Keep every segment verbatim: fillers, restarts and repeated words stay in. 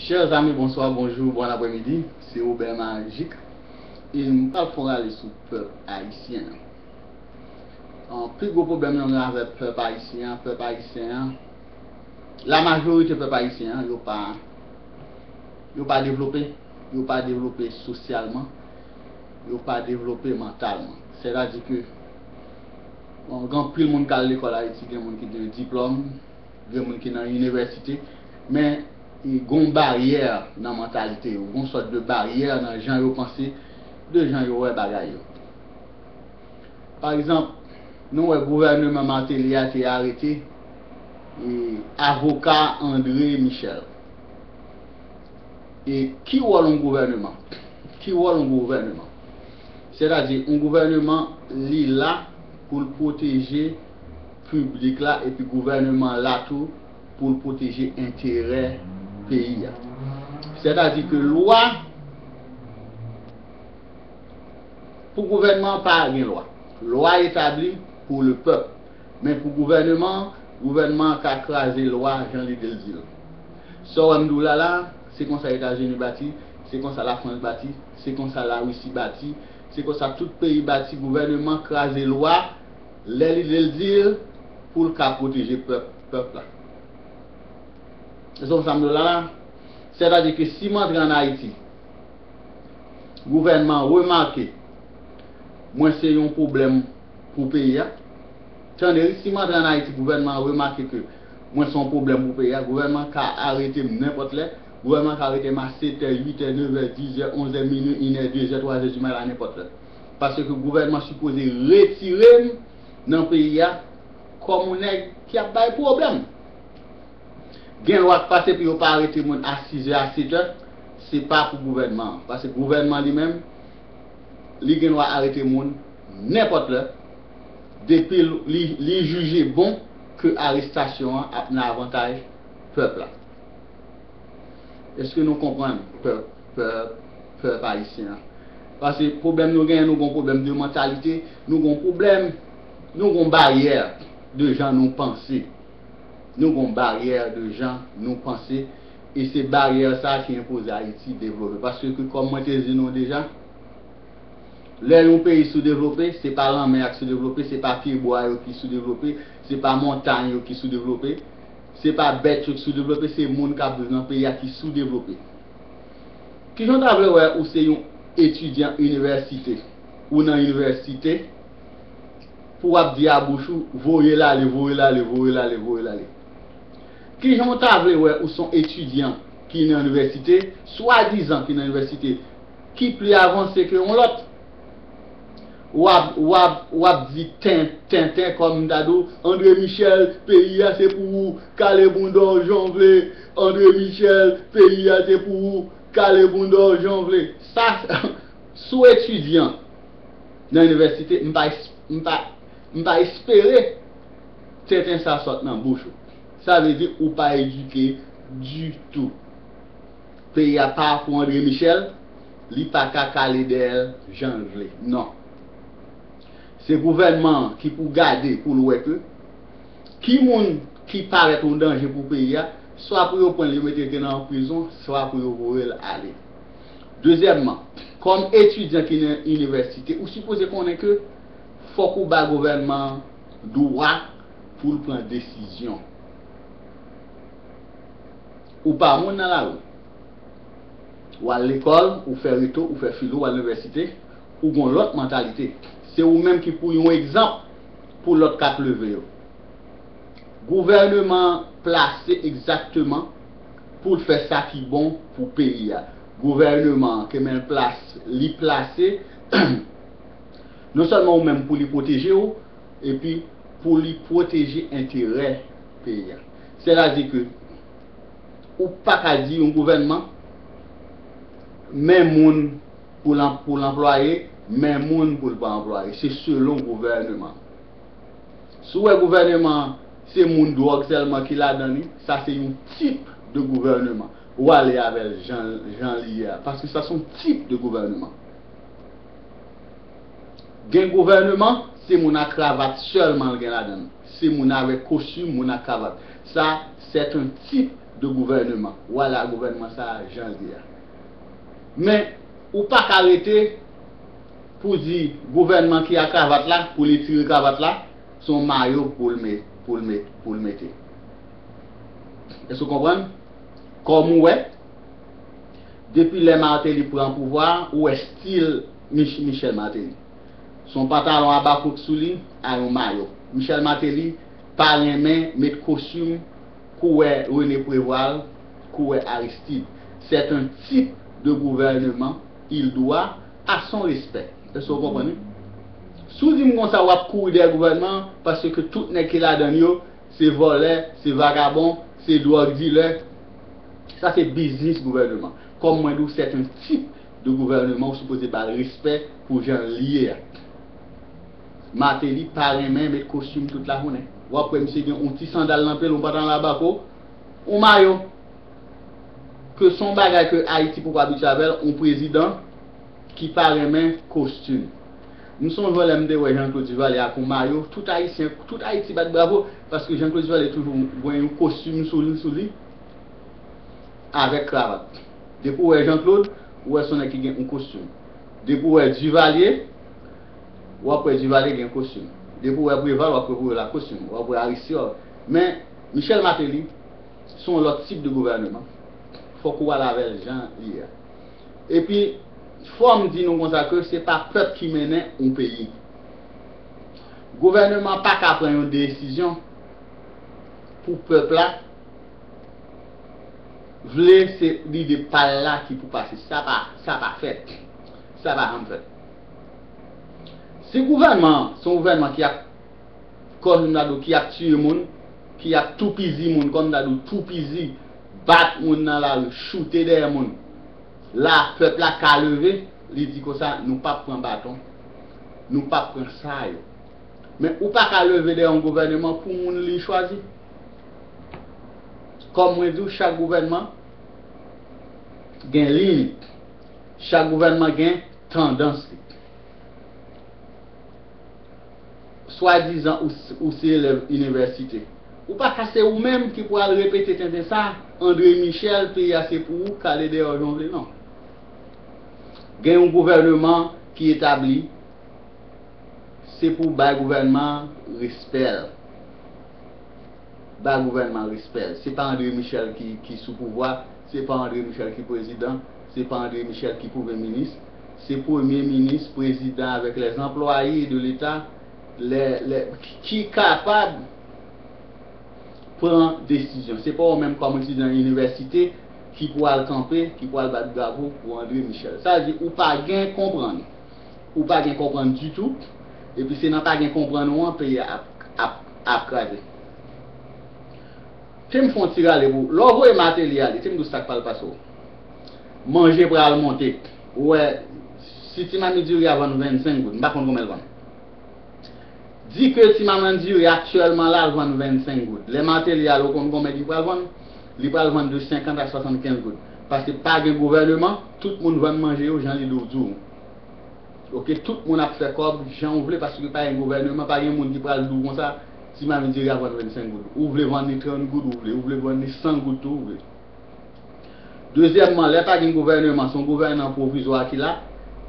Chers amis, bonsoir, bonjour, bon après-midi. Se Robert Magic. E m pral fè yon rale sou pèp ayisyen an. An, pi gwo pwoblèm nou gen avèk pèp ayisyen an, pèp ayisyen an, la majorite pèp ayisyen an, yo pa, yo pa devlope, yo pa devlope sosyalman, yo pa devlope mantalman. Sètadi ke, bon, gen anpil moun k al lekòl Ayiti, gen moun ki gen diplòm, gen moun ki nan inivèsite, men e, gon baryè nan mantalite yo, gon sòt de baryè nan jan yo panse, de jan yo wè bagay yo. Pa egzanp, nou wè gouvèneman Martelly a te arete e, avoka André Michel. E ki wòl yon gouvèneman? Ki wòl yon gouvèneman? Sètadi, yon gouvèneman, li la pou l pwoteje piblik la, epi gouvèneman la tou pou l pwoteje enterè peyi a. Sètadi ke lwa, pou gouvènman an pa gen lwa. Lwa etabli pou le pèp. Men pou gouvèneman an, gouvènman an ka kraze lwa jan lide l di l. Sa w wè m di w la la, se konsa Etazini bati, se konsa Lafrans bati, se konsa Larisi bati, se konsa tout peyi bati, gouvèneman kraze lwa lè lide l di l pou l ka pwoteje pèp, pèp la. Se konsa m di w la la. Sètadi ke si m antre ann Ayiti, gouvènman an remake mwen se yon pwoblèm pou peyi a. Tande wi, si m antre ann Ayiti, gouvènman an remake ke mwen se yon pwoblèm pou peyi a, gouvènman an ka arete m nenpòt lè, gouvènman an ka arete m a sèt è, uit è, nèf è, dis è, onz è, minui, inè, dezè, twazè di maten, nenpòt lè. Paske gouvènman sipoze retire m nan peyi a kòm yon nèg ki ap bay pwoblèm. Gen lwa k pase pou yo pa arete moun a sis è, a sèt è, se pa pou gouvènman an. Paske gouvènman li menm, li gen dwa arete moun nenpòt lè, depi li, li jije bon ke arestasyon an ap nan avantaj pèp la. Èske nou konprann pèp, pèp, pèp ayisyen an? Paske pwoblèm nou genyen, nou gon pwoblèm de mantalite, nou gon pwoblèm, nou gon baryè de jan nou panse. Nou gon baryè de jan nou panse, e se baryè sa ki enpoze Ayiti devlope. Paske ke, kòm mwen te di nou deja, lè yon peyi soudevlope, se pa lanmè a k soudevlope, se pa pyebwa yo ki soudevlope, se pa montany yo ki soudevlope, se pa bèt yo ki soudevlope, se moun k ap viv nan peyi a ki soudevlope. Kijan w ta vle wè ou se yon etidyan inivèsite, ou nan inivèsite, pou w ap di a bouch ou, voye l ale, voye l ale, voye l ale, voye l ale? Kijan w ta vle wè ou se yon etidyan ki nan inivèsite, swadizan ki nan inivèsite, ki pli avanse ke yon lòt? W ap, w ap, w ap di ten, tenten, kòm m ta di w, André Michel, peyi a se pou ou, kale bounda w jan w vle, André Michel, peyi a se pou ou, kale bounda w jan w vle. Sa, si w etidyan nan inivèsite, m pa, es- m pa, m pa espere tenten sa sòt nan bouch ou. Sa vle di ou pa edike ditou. Peyi a pa pou André Michel, li pa ka kale dèyè l jan l vle. Non. Se gouvènman an ki pou gade pou l wè ke ki moun ki parèt yon danje pou peyi a, swa pou yo pran l, yo mete l nan prizon, swa pou yo voye l ale. Dezyèmman, kòm etidyan ki nan inivèsite, ou sipoze konnen ke fòk ou ba gouvènman an dwa pou l pran desizyon. Ou pa moun nan lari. Ou al lekòl, ou fè reto, ou fè filo, ou al inivèsite, ou gon lòt mantalite. Se ou menm ki pou yon egzanp pou lòt k ap leve yo. Gouvèneman an plase egzakteman pou l fè sa ki bon pou peyi a. Gouvèneman an ke men l plase, li plase, non sèlman ou menm pou li pwoteje w, epi pou li pwoteje enterè peyi a. Sètadi ke ou pa ka di yon gouvènman, men moun pou l an- pou l anplwaye, men moun pou l pa anplwaye. Se selon gouvèneman. Si w wè gouvèneman an, se moun dwòg sèlman ki ladan li, sa se yon tip de gouvèneman. Ou ale avè l jan, jan li ye a, paske sa se yon tip de gouvèneman. Gen gouvèneman, se moun a kravat sèlman l gen ladan l. Se moun avèk kostim, moun a kravat. Sa, c'est un type de gouvènman. Vwala gouvènman sa a jan l ye a. Men, ou pa ka rete pou di gouvènman ki a kravat la, pou li tire kravat la, se yon mayo pou l met, pou l met, pou l mete. Èske w konprann? Kòm ou wè, depi lè Martelly pran pouvwa a, ou wè stil Mich- Michel Martelly. Se yon pantalon abakouk sou li, a yon mayo. Michel Martelly pa renmen met kostim koulè René Préval, koulè Aristide. C'est un type de gouvernement, il doit à son respect. Èske w konprann, wi? Si w di m konsa, w ap kouri dèyè gouvènman an, paske tout nèg ki ladan l yo, se vòlè, se vagabon, se dwòg dilè. Sa se biznis gouvènman. Kòm mwen di w, c'est un type de gouvernement, ou sipoze ba l respè pou jan l ye a. Martelly pa renmen met kostim tout lajounen. W ap wè misye gen yon ti sandal nan pye l, yon pantalon abako, yon mayo. Ke se yon bagay ke Ayiti poko abitye avè l, yon prezidan ki pa renmen kostim. M sonje lè m te wè Jean Claude Duvalier ak yon mayo, tout Ayisyen, tout Ayiti bat bravo, paske Jean Claude Duvalier toujou gen yon kostim sou li, sou li, avèk kravat. Depi w wè Jean Claude, ou wè se yon nèg ki gen yon kostim. Depi w wè Duvalier, w ap wè Duvalier gen kostim. Depi w wè Préval, w ap wè Préval ak kostim. W ap wè Aristide. Men, Michel Martelly, se yon lòt tip de gouvènman. Fòk ou al avè l jan li ye a. Epi, fò m di nou konsa ke se pa pèp ki mennen yon peyi. Gouvènman pa ka pran yon desizyon pou pèp la vle, se lide pa l la ki pou pase. Sa pa, sa pa fèt. Sa pa janm fèt. Si gouvènman an se yon gouvènman ki ap kòm m ta di w, ki ap tiye moun, ki ap toupizi moun, kòm m ta di w, toupizi, bat moun nan lari, choute dèyè moun. La, pèp la ka leve, li di konsa, nou p ap pran baton, nou p ap pran sa yo. Men ou pa ka leve dèyè yon gouvènman pou moun li chwazi. Kòm mwen di w, chak gouvènman gen liy li. Chak gouvènman gen tandans li. Swadizan ou, ou se elèv inivèsite. Ou pa ka se ou menm ki pral repete tenten sa, André Michel, peyi a se pou ou, kale dèyè w jan w vle, non. Gen yon gouvènman ki etabli, se pou bay gouvènman an respè l. Bay gouvènman an respè l. Se pa André Michel ki, ki sou pouvwa, se pa André Michel ki prezidan, se pa André Michel ki premye minis, se premye minis, prezidan avèk lè anplwaye de leta, lè, lè, ki kapab pran desizyon. Se pa ou menm kòm etidyan inivèsite ki pou al kanpe, ki pou al bat bravo pou André Michel. Sa vle di ou pa gen konprann. Ou pa gen konprann ditou. Epi se nan pa gen konprann ou an peyi a ap, ap, ap kraze. Te m fè yon ti rale pou ou. Lè w voye Martelly ale, te m di w sa k pral pase w. Manje pral monte. Ou wè, si ti mamit diri a vann vennsenk goud, m pa konn konbyen l vann. Di ke ti mamit diri aktyèlman la, l vann vennsenk goud. Lè Martelly ale, ou konn konbyen li pral vann? Li pral vann de senkant a swasannkenz goud. Paske pa gen gouvènman, tout moun vann manje yo jan li di w di w. Oke, tout moun ap fè kòb jan w vle, paske pa gen gouvènman, pa gen moun ki pral di w konsa, ti mamit diri a vann vennsenk goud. Ou vle vann li trant goud, ou vle, ou vle vann li san goud tou, ou vle. Dezyèmman, lè pa gen gouvènman, se yon gouvènman pwovizwa ki la,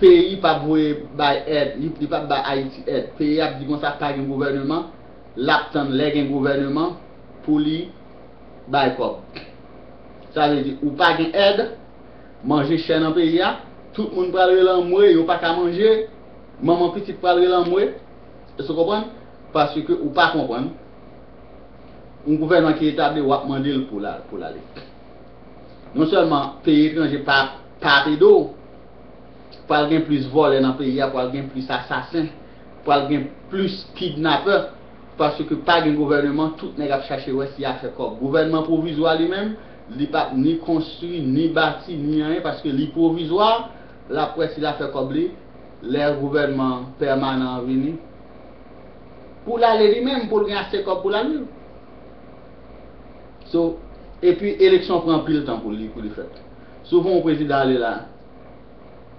peyi p ap voye bay èd, li, li p ap bay Ayiti èd. Peyi ap di konsa pa gen gouvènman, l ap tann lè gen gouvènman pou li bay kòb. Sa vle di, ou pa gen èd, manje chè nan peyi a, tout moun pral rele anmwe, yo pa ka manje, manman pitit pral rele anmwe. Èske w konprann? Paske ou pa konprann. Yon gouvènman ki etabli, w ap mande l pou l al, pou l ale. Non sèlman peyi etranje pa, pa ap ede w, pral gen plis vòlè nan peyi a, pral gen plis asasen, pral gen plis kidnapè, paske pa gen gouvènman, tout nèg ap chache wè si y a fè kòb. Gouvènman pwovizwa li menm, li p ap ni konstwi, ni bati, ni anyen, paske li pwovizwa, l ap wè si l a fè kòb li, lè gouvènman pèmanan an vini, pou l ale li menm, pou l gen ase kòb pou l al viv. So, epi eleksyon pran anpil tan pou li, pou li fèt. Souvan yon prezidan ale la,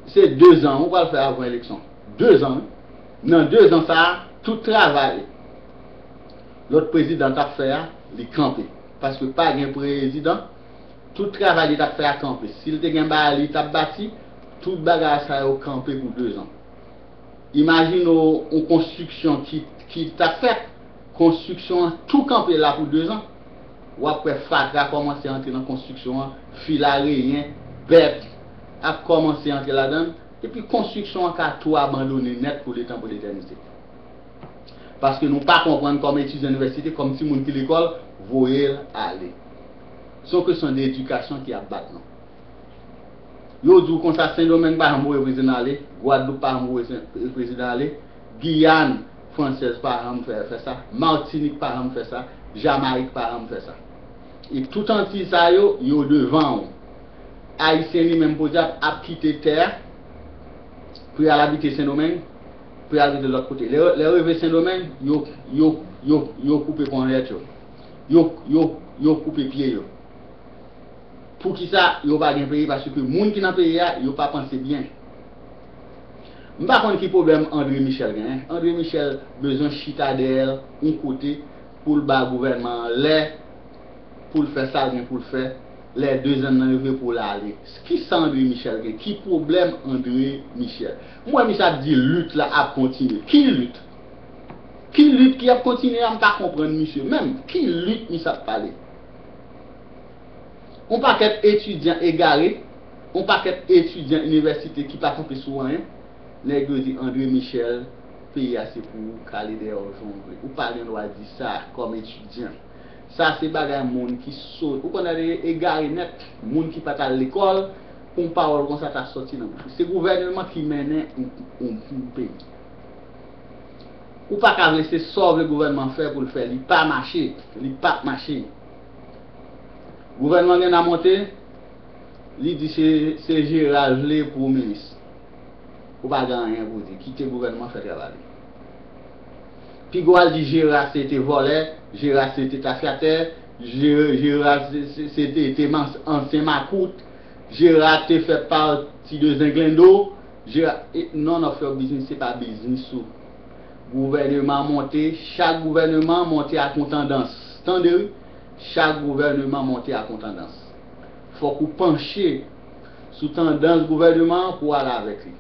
se dezan ou pral fè avan eleksyon. Dezan, wi. Nan dezan sa a, tout travay lòt prezidan t ap fè a, li kanpe. Paske pa gen prezidan Tout travay li t ap fè a kanpe. Si l te gen bagay li t ap bati, tout bagay sa yo kanpe pou dezan. Imajine w yon konstriksyon ki, ki t ap fèt, konstriksyon an tou kanpe la pou dezan. W ap wè fatra kòmanse antre nan konstriksyon an, fil areyen, bèt ap kòmanse antre ladan l, epi konstriksyon an ka tou abandone nèt pou letan, pou letènite. Paske nou pa konprann kòm etidyan inivèsite, kòm timoun ki lekòl, voye l ale. Se yon kesyon de edikasyon ki ap bat nou. Yo di w konsa, Sendomeng pa janm voye prezidan ale, Gwadloup pa janm voye sen- prezidan ale, Giyàn fransèz pa janm fè, fè sa, Matinik pa janm fè sa, Jamayik pa janm fè sa. E tout Antiy sa yo, yo devan w. Ayisyen li menm podyab ap kite tè a pou y al abite Sendomeng, pou y al abite lòt kote. Lè, lè yo rive Sendomeng, yo, yo, yo, yo koupe ponyèt yo. Yo, yo, yo koupe pye yo. Poukisa yo pa gen peyi? Paske moun ki nan peyi a, yo pa panse byen. M pa konn ki pwoblèm André Michel genyen. André Michel bezwen chita dèyè l yon kote pou l ba gouvènman an lè pou l fè sa l gen pou l fè, lè dezan nan rive pou l ale. Kisa André Michel gen? Ki pwoblèm André Michel? M wè misye ap di lit la ap kontinye. Ki lit? Ki lit ki ap kontinye a? M pa konprann misye menm. Ki lit misye ap pale? Yon pakèt etidyan egare, yon pakèt etidyan inivèsite ki pa kanpe sou anyen, nèg yo di André Michel, peyi a se pou ou, kale dèyè w jan w vle. Ou pa gen dwa di sa kòm etidyan. Sa se bagay moun ki sot. Ou konn ale egare nèt, moun ki pa t al lekòl, pou yon pawòl konsa ta sòti nan bouch ou. Se gouvèneman ki mennen yon, yon, yon peyi. Ou pa ka vle se sa w vle gouvènman fè pou l fè. Li pa mache. Li p ap mache. Gouvènman gen nan monte, li di se, se Jera l vle pou minis. Ou pa gen anyen pou di. Kite gouvènman fè travay li. Piga w al di Jera se te vòlè, Jera se te tafyatè, Je- Jera se, se, se te, te man- ansyen makout, Jera te fè pati de Zenglendo, Jera, e, none of your business, se pa biznis ou. Gouvèneman monte, chak gouvèneman monte ak yon tandans. Tande wi, chak gouvèneman monte ak yon tandans. Fòk ou panche sou tandans gouvèneman an pou w ale avèk li.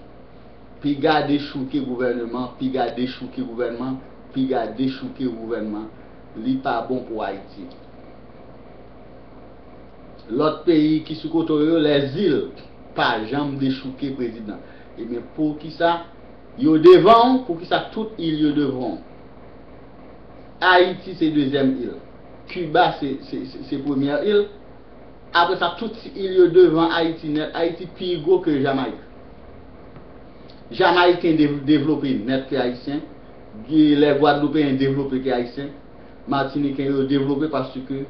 Piga dechouke gouvèneman, piga dechouke gouvènman, piga dechouke gouvènman, li pa bon pou Ayiti. Lòt peyi ki sou kote yo, lèzil, pa janm dechouke prezidan. Ebyen, poukisa yo devan w? Poukisa tout il yo devan w? Ayiti se dezyèm il. Kiba se, se, se, se premyè il. Apre sa, tout ti il yo devan Ayiti nèt. Ayiti pi gwo ke Jamayik. Jamayik de- devlope nèt ke Ayisyen. Gen lè Gwadloupeyen devlope ke Ayisyen. Matiniken yo devlope paske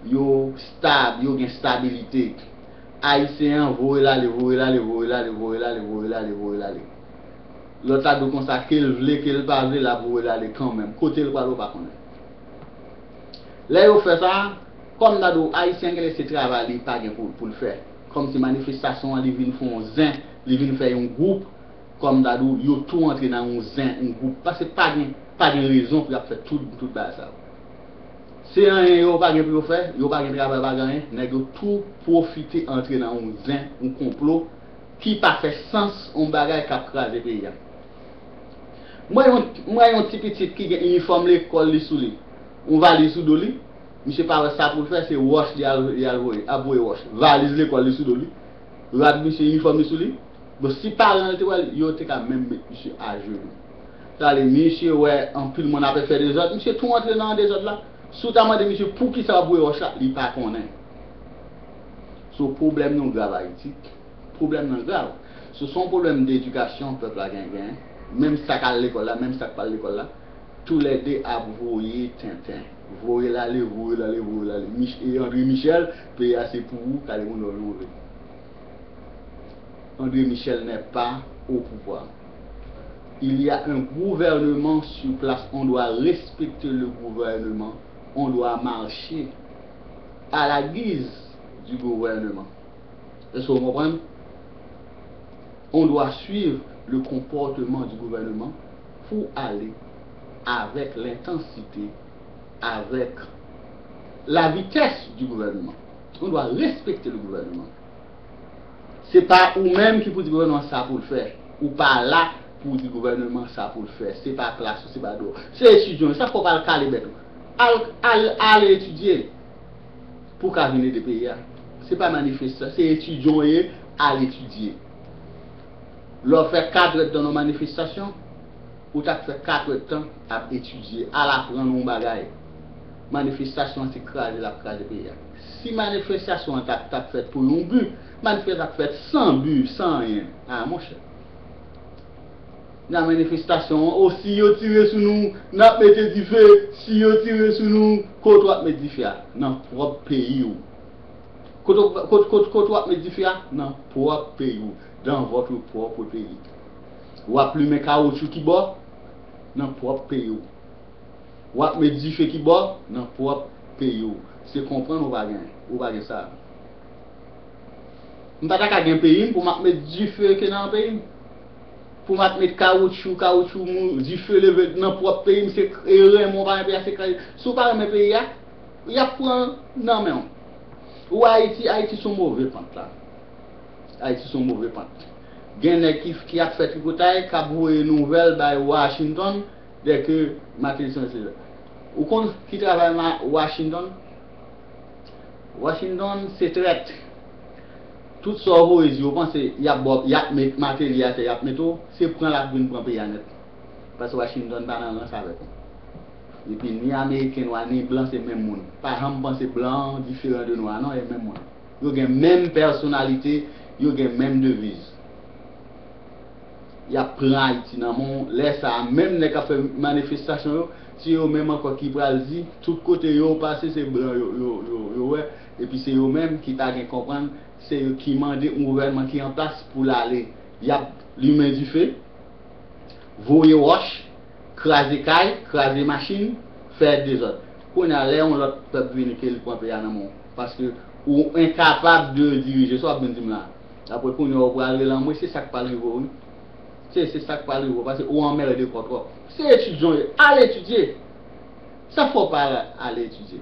yo stab, yo gen stabilite. Ayisyen an voye l ale, voye l ale, voye l ale, voye l ale, voye l ale, voye l ale. Lòt la di w konsa, ke l vle, ke l pa vle, l ap voye l ale kanmenm. Kote l pral, ou pa konnen. Lè yo fè sa, kòm m ta di w, Ayisyen genlè se travay li pa gen pou, pou l fè. Kòmsi manifestasyon an, li vin fè yon zen, li vin fè yon gwoup, kòm m ta di w, yo tou antre nan yon zen, yon gwoup. Paske pa gen, pa gen rezon pou y ap fè tout, tout bagay sa yo. Se anyen yo pa gen pou yo fè, yo pa gen travay, pa gen anyen, nèg yo tou pwofite antre nan yon zen, yon konplo ki pa fè sans, yon bagay k ap kraze peyi a. M wè yon, m wè yon ti pitit ki gen inifòm lekòl li sou li, yon valiz sou do li, misye pa wè sa pou l fè, se wòch li al, li al voye, ap voye wòch. Valiz lekòl li sou do li, rad misye, inifòm li sou li. Bon, si paran l te wè l, yo te ka menm met misye ajenou. Sa vle, misye wè anpil moun ap fè dezòd, misye tou antre nan dezòd la. Si w ta mande misye poukisa w ap voye wòch la, li pa konnen. So, pwoblèm nou grav Ayiti. Pwoblèm nan grav. So, se yon pwoblèm dedikasyon pèp la gen, gen. Menm sa k al lekòl la, menm sa k pa al lekòl la, toulède ap voye tenten. Voye l ale, voye l ale, voye l ale. Mich- e André Michel, peyi a se pou ou, kale moun nan ou vle. André Michel n'est pas au pouvoir. Il y a un gouvernement sur place. On doit respecter le gouvernement. On doit marcher à la guise du gouvernement. Èske w konprann? On doit suivre le comportement du gouvernement pour aller avec l'intensité, avec la vitesse du gouvernement. On dwa respekte le gouvènman. Se pa ou menm ki pou di gouvènman sa pou l fè. Ou pa la pou di gouvènman sa pou l fè. Se pa plas ou, se pa dwa w. Se etidyan w, sa fè w pa al kale bèt ou. Al, al, al etidye pou w ka vin ede peyi a. Se pa manifestan, se etidyan w ye, al etidye. Lè w fè kat èdtan nan manifestasyon, ou t ap fè kat èdtan ap etidye, al aprann yon bagay. Manifestasyon an se kraze l ap kraze peyi a. Si manifestasyon an t ap, t ap fèt pou yon bi, manifestasyon t ap fèt san bi, san anyen. A, monchè. Nan manifestasyon an, o si yo tire sou nou, n ap mete dife, si yo tire sou nou, kote w ap met dife a? Nan pwòp peyi w. Kote, kote, kote, kote w ap met dife a? Nan pwòp peyi w. Dans votre propre pays. W ap limen kawoutchou ki bò? Nan pwòp peyi w. W ap met dife ki bò? Nan pwòp peyi w. Se konprann ou pa gen, ou pa gen sa. M pa ta ka gen peyi m pou m ap met dife ke nan peyi m. Pou m ap met kawoutchou, kawoutchou mou, dife leve nan pwòp peyi m, se k-, e renmen w pa renmen peyi a, se kraze. Si w pa renmen peyi a, y ap pran nan men w. Ou Ayiti, Ayiti sou move pant la. Ayiti sou move pant. Gen nèg ki, ki ap fè tripotay, k ap voye nouvèl bay Washington, dè ke Martelly se yon... Ou konn ki travay ma-, Washington? Washington se trèt. Tout sa w voye di yo panse y ap ba w, y ap met Martelly atè, y ap met ou, se pran l ap vin pran peyi a nèt. Paske Washington pa nan rans avèk ou. Epi ni Ameriken nwa, ni blan se menm moun. Pa janm panse blan an diferan de nwa, non, e menm moun. Yo gen menm pèsonalite, yo gen menm deviz. Y ap pran Ayiti nan men w. Lè sa a, menm nèg k ap fè manifestasyon yo, se yo menm ankò ki pral di, tout kote yo pase, se blan yo, yo, yo, yo wè, epi se yo menm ki pa gen konprann, se yo ki mande yon gouvènman ki an plas pou l ale. Y ap limen dife, voye wòch, kraze kay, kraze machin, fè dezòd. Kounye a, lè yon lòt pèp vini, ke li pran peyi a nan men w, paske ou enkapab de dirije, sa w ap vin di m la. Apre kounye a, ou pral rele anmwe, se sa k pral rive w, wi. Se, se sa k pral rive w, paske ou anmède kò w twòp. Se etidyan w ye, al etidye. Sa fè w pa al, al etidye?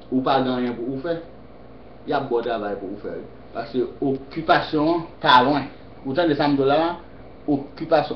Ou pa gen anyen pou ou fè. Y ap ba w travay pou ou fè, wi. Paske okipasyon an pa lwen. Ou tande sa m di w la, la? Okipasyon